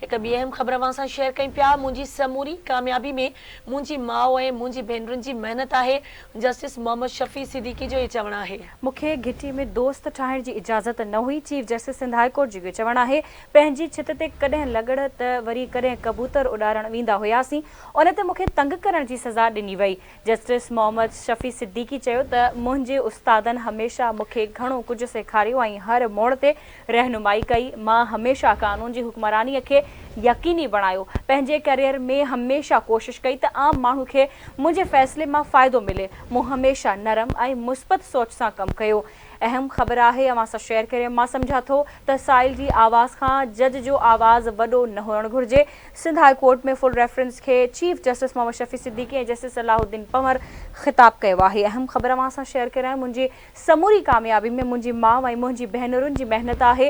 هڪ ٻي اهم خبر اوهان سان شيئر ڪيون پيا، منهنجي سموري ڪاميابي ۾ منهنجي ماء ۽ منهنجي ڀينرن جي محنت آهي، جسٽس محمد شفيع صديقي جو اهو چوڻ آهي. مون کي گهٽي ۾ دوست ٺاهڻ جي اجازت نه هئي، chief justice Sindh high court جو اهو چوڻ آهي، پنهنجي ڇت تي ڪڏهن لڳڙ ته وري ڪڏهن ڪبوتر اڏارڻ ويندا هياسين، ان تي مون کي تنگ ڪرڻ جي سزا ڏني وئي. جسٽس محمد شفيع صديقي چيو ته منهنجي استادن هميشه مون کي گهڻو ڪجهه سيکاريو ۽ هر موڙ تي رهنمائي ڪئي، مان هميشه قانون جي حڪمراني کي يقيني بڻايو، پنهنجي ڪيريئر ۾ هميشه ڪوشش ڪئي ته عام ماڻهو کي منهنجي فيصلي مان فائدو ملي، مون هميشه نرم ۽ مثبت سوچ سان ڪم ڪيو. اهم خبر آهي اوهان سان شيئر ڪريان مان سمجهان ٿو ته سائل جي آواز کان جج جو آواز وڏو نه هئڻ گهرجي Sindh high court ۾ full reference کي chief justice Muhammad Shafi Siddiqui ۽ justice Salahuddin Panhwar خطاب ڪيو آهي اهم خبر اوهان سان شيئر ڪريان منهنجي سموري ڪاميابي ۾ منهنجي ماء ۽ منهنجي ڀينرن جي محنت آهي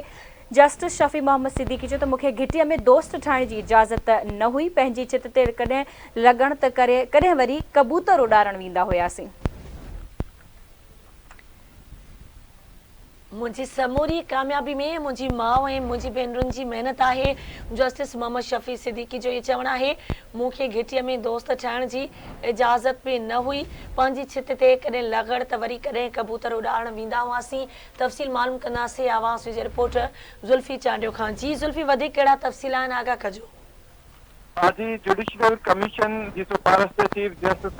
جسٽس شفيع محمد صديقي چيو ته مون کي گهٽيء ۾ دوست ٺاهڻ جي اجازت نه هئي پنهنجي ڇت تي ڪڏهن لڳڻ ته ڪڏهن وري ڪبوتر اڏارڻ ويندا هياسين. منهنجي سموري ڪاميابي ۾ منهنجي ماء ۽ منهنجي ڀينرن جي محنت آهي، جسٽس محمد شفيع صديقي جو اهو چوڻ آهي، مون کي گهٽيء ۾ دوست ٺاهڻ جي اجازت به نه هئي، پنهنجي ڇت تي ڪڏهن لغڙ ته وري ڪڏهن ڪبوتر اڏارڻ ويندا هئاسين، تفصيل معلوم ڪنداسين آواز نيوز جي رپورٽر زلفي چانڊيو کان، جي زلفي وڌيڪ ڪهڙا تفصيل آهن آگاهه ڪجو. آء جي جوڊيشل ڪميشن جي سفارش تي chief justice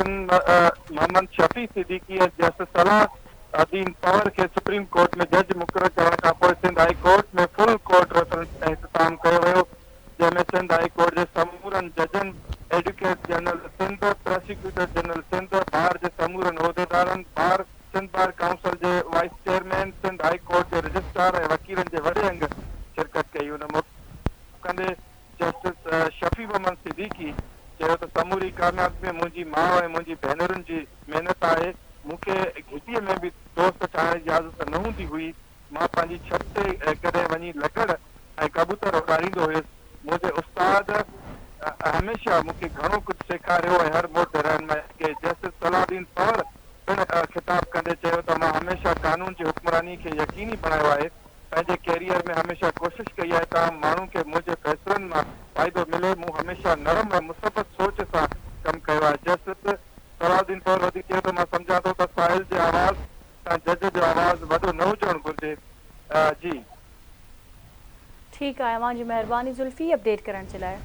Muhammad Shafi Siddiqui ۽ justice Salahuddin Panhwar کي سپريم ڪورٽ ۾ جج مقرر ڪرڻ کانپوء Sindh high court ۾ full court reference اهتمام ڪيو ويو جنهن ۾ سنڌ هائي ڪورٽ جي سمورن ججن، advocate general Sindh, prosecutor general Sindh, bar جي سمورن عهديدارن، بار سنڌ بار ڪائونسل جي vice chairman, Sindh high court جي رجسٽرار ۽ وڪيلن جي وڏي انگ شرڪت ڪئي. ان موقعي ڪندي جسٽس شفيع محمد صديقي چيو ته سموري ڪاميابي ۾ منهنجي ماء ۽ منهنجي ڀينرن جي محنت آهي، مون کي گهٽيء ۾ به دوست ٺاهڻ جي اجازت نه هوندي هئي، مان پنهنجي ڇت تي ڪڏهن وڃي لڪڙ ۽ ڪبوتر اڏاريندو هيس، منهنجي استاد هميشه مون کي گهڻو ڪجهه سيکاريو ۽ هر موڙ تي رهنمائي ڪئي. جسٽس صلاح الدين پنهور پڻ خطاب ڪندي چيو ته مان هميشه قانون جي حڪمراني کي يقيني بڻايو آهي، پنهنجي ڪيريئر ۾ هميشه ڪوشش ڪئي آهي ته عام ماڻهو کي منهنجي فيصلن مان فائدو ملي، مون هميشه نرم ۽ مثبت سوچ سان ڪم ڪيو آهي. جسٽس صلاح الدين پنهور وڌيڪ چيو ته مان سمجهان ٿو ته ساحل جي آواز کان جج جو آواز وڏو نه هجڻ گهرجي. جي. ٺيڪ آهي اوهان جي مهرباني زلفي اپڊيٽ ڪرڻ جي لاء.